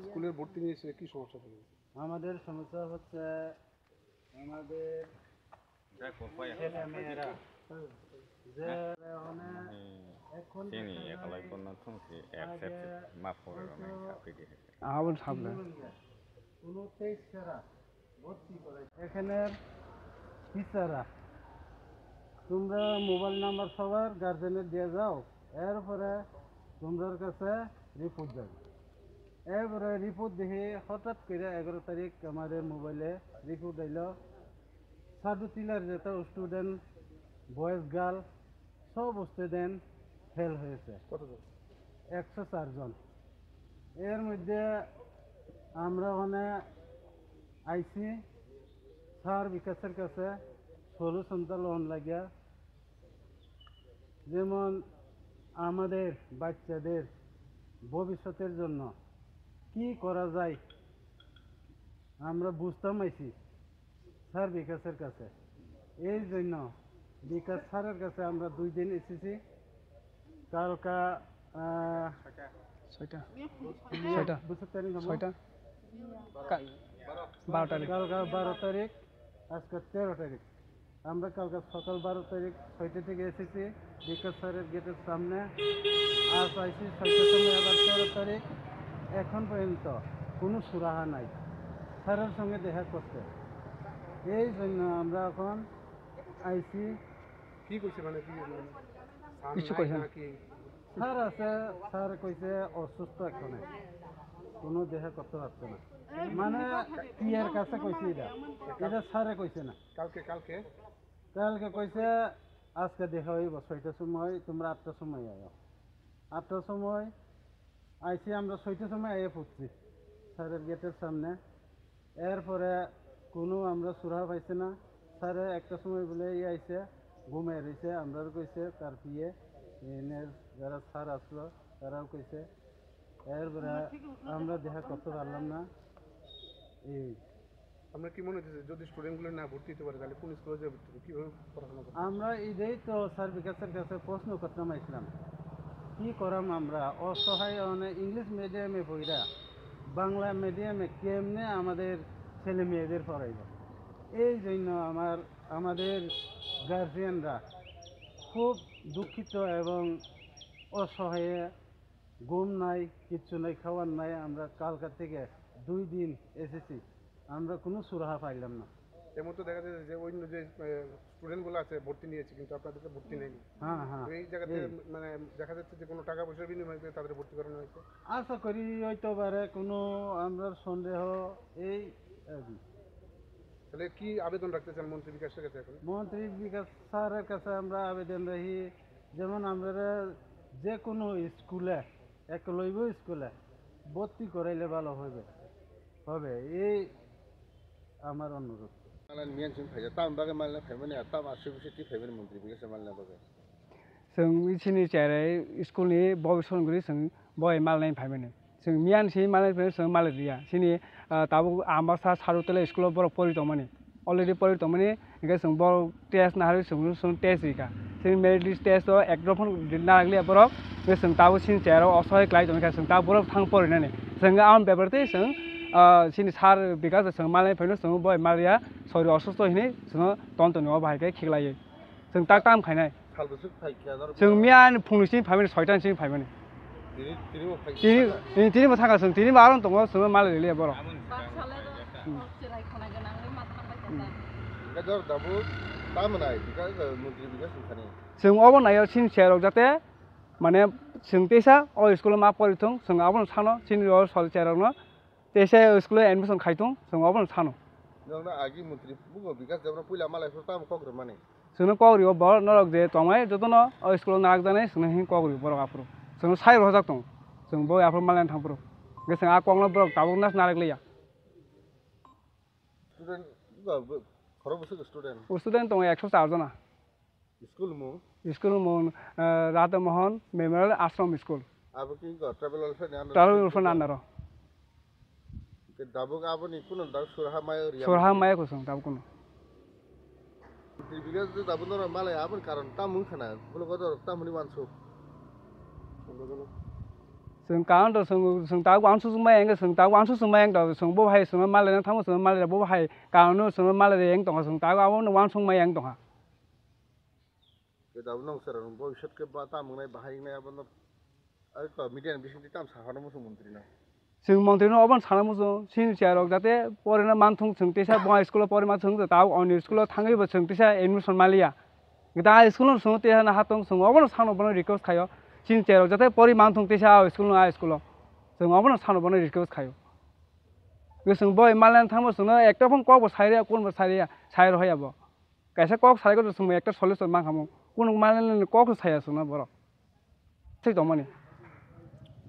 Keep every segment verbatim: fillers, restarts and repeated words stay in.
স্কুলের ভর্তি নিয়ে এসে কি সমস্যা হলো? আমাদের সমস্যা হচ্ছে, আমাদের ছেলে মেয়েরা যে মানে এখন sini দেখা যায় একালাই বন্যা থুমসি এক আগে সেট মাফ করে হয়তো রমেন সাপড়ি দিয়ে। আবুল সামনে। কোনো তেইশ ছাড়া ভর্তি করে। এখানের টিচাররা, তোমরা মোবাইল নাম্বার সবার গার্জেনের দিয়ে যাও, এরপরে তোমরার কাছে রিপোর্ট যাবে। এরপরে রিপোর্ট দেখি হঠাৎ করে এগারো তারিখ আমাদের মোবাইলে রিপোর্ট আইলো, সাধু টিলার যত স্টুডেন্ট, বয়েজ গার্ল, সব স্টুডেন্ট ফেল হয়েছে। কতজন? একশো চার জন। এর মধ্যে আমরা ওখানে আইসি স্যার বিকাশের কাছে সলিউশনটা লোন লাগিয়া, যেমন আমাদের বাচ্চাদের ভবিষ্যতের জন্য কি করা যায় আমরা বুঝতাম আইসি স্যার বিকাশের কাছে। এই জন্য বিকাশ স্যারের কাছে আমরা দুই দিন এসেছি। কালকা আহ, ছয়টা। ছয়টা। বুঝতে পারি না। ছয়টা। কা-, বারো তারিখ। কালকা বারো তারিখ, আজকে তেরো তারিখ। আমরা কালকে সকাল বারো তারিখ ছয়টা থেকে এসেছি বিকাশ স্যারের গেটের সামনে। আজ আইসি ছয়টার সময়, আবার তেরো তারিখ, এখন পর্যন্ত কোনো সুরাহা নাই স্যারের সঙ্গে দেখা করতে। এই জন্য আমরা এখন আইসি। কি কইছে মানে, কি মানে, স্যার কিছু নাই কইছে না। নাকি? স্যার আছে, স্যার কইছে অসুস্থ এখনো, কোনো দেখা করতে পারছে না। মানে, পিয়ার কাছে কইছে এটা, এটা স্যারে কইছে না। কালকে, কালকে? কালকে কইছে আজকে দেখা হইব ছয়টার সময়, তোমরা আটটার সময় আয়ো। আটটার সময় আইসি, আমরা ছয়টার সময় আইয়া পড়ছি স্যারের গেটের সামনে। এরপরে কোনো আমরা সুরাহা পাইছি না। স্যারে একটা সময় বলে ইয়ে আইছে, ঘুমাই রইছে, আমরাও কইছে তার পিয়ে, এনে যারা স্যার আসলো তারাও কইছে। এরপরে আমরা দেখা করতে পারলাম না। এই আমরা কি মনে হচ্ছে যদি স্টুডেন্টগুলো না ভর্তি হতে পারে তাহলে কোন স্কুলে যাবে, কিভাবে পড়াশোনা করবে? আমরা এটাই তো স্যার বিকাশের কাছে প্রশ্ন করতাম আইছিলাম, কি করাম আমরা অসহায়, মানে ইংলিশ মিডিয়ামে পড়া, বাংলা মিডিয়ামে কেমনে আমাদের ছেলে মেয়েদের পড়াইব? এই জন্য আমার, আমাদের গার্জিয়ানরা খুব দুঃখিত এবং অসহায়, ঘুম নাই, কিচ্ছু নাই, খাওয়ার নাই। আমরা কালকা থেকে দুই দিন এসেছি, আমরা কোনো সুরাহা পাইলাম না। এমন তো দেখা যাচ্ছে যে অন্য যে, এ, স্টুডেন্টগুলো আছে ভর্তি নিয়েছে, কিন্তু আপনাদেরকে ভর্তি নেয়নি। হ্যাঁ, হ্যাঁ। এই জায়গাতে এই। মানে দেখা যাচ্ছে যে কোনো টাকা পয়সার বিনিময়ে তাদের ভর্তি করানো হয়েছে। আশা করি হইতে পারে, কোনো আমরার সন্দেহ এই আর কি। তাহলে কি আবেদন রাখতে চান মন্ত্রী বিকাশের কাছে এখন? মন্ত্রী বিকাশ স্যারের কাছে আমরা আবেদন রাখি, যেমন আমরা যে কোনো স্কুলে, একলব্য স্কুলে ভর্তি করাইলে ভালো হবে, হবে, এই আমার অনুরোধ। Malai miyan sing phaijak, tam bagwi malai phaimani, tam aswk bwswk twi phaimani mantri bwkhe se malai bagwi. Chwng chini cherai school ni bo songri chwng boi malai phaimani. Chwng miyan si malai phaimani, chwng malai riya. Chini, ah, tabuk Ambasa Sarutela school o borok pori tongmani. Already pori tongmani, hingke chwng borok test naharwi chwng, chwng test rikha. Chini merit list test o ekdom phano narwkliya borok. Hingke chwng tabuk chini cherai o osohoi kwlai tongkha, chwng tabuk borok thang porinani. Chwng aboni bepar tei chwng, ah, chini sir Bikash chwng malai phaino chwng boi malya sori osusto hinwi chwngno ton toni o bahai khe khiklaiwi. Chwng tak tam khainai. Sal bwswk phai khe norok. Chwng miya ani phungni simi phaimani, soita ni simi phaimani. Tini, tini bo phai khe. Tini, tini, tini bo thangkha chwng, tini bo aron tongo, chwng malai liya borok. Bak salai rok, hmm, chwrai khona gwnangwi ma thangbai tongkha. Hingke jor tabuk tamo nai, Bikash, mantri Bikash wngkhani. Chwng obo naio chini cherai rok jate, mane, chwng teisa o school o ma pori thung, chwng abono sano, chini o sol cherai rokno. Teisa school o admission khai tong, chwng obono sano. Norokno agi mantri bugo Bikash Debbarma puila malai phuru tamo kok rwmani? Chwngno kok rwo bo norok je tongmai jotono o school o narwkjaknai chwngno hin kok rwo borok aphuru. Chwngno sai rohorjak tong. Chwng bo aphuru malai thang phuru. Hwnkhe chwng a kokno borok tabuk nas narwk liya. Student bugo bo khorok bwswk student? O student tongo ekso char jona. School mung? School mung, eh, Radha Mohan Memorial Ashram School. Abo ki go tribal welfare ni under? Tribal welfare ni under o. Ke dabuk abo ni kuno dak surha mayo riya. Surha mayo kusung dabuk kuno. Village de tabuk norok malai aboni karon tamo wngkha na, bolo kotor tamoni wansuk. Chwng karon to chwng, chwng tabuk wansuk chwng mai ang, chwng tabuk wansuk chwng mai ang to, chwng bo hai chwng malai na tamo chwng malai bo hai karon no chwng malai ang tongkha, chwng tabuk abo no wansuk mai ang tongkha. Ke tabuk nong sir bhobishyot ke ba tamo wngnai bahai wngnai abono. Ai to media ni bising twi tam sa hano muchung montri no. Chwng montri no obo sana muchung, chini chair rok jate pore na manthung chwng tisa bo school o pore ma chwng ta oni school o thangwi bo chwng tisa admission maliya. Gita a school o chwng tisa na hatong chwng obo no sano bono request khayo. Chini chair rok jate pore manthung tisa a school no a school o. Chwng obo no sano bono request khayo. Chwng boi malen thangbo chwng no ekta phone kok bo sai riya, kun bo sai riya, sai rohaya bo. Kaisa kok sai ko chwng ekta solution mankha mo. Kun malen kok sai ya chwng no borok. Thik tongmani.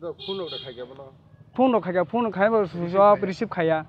Do phone rok da khaikya bono. Phone rok khaikya, phone rok khai bo job receive khaiya.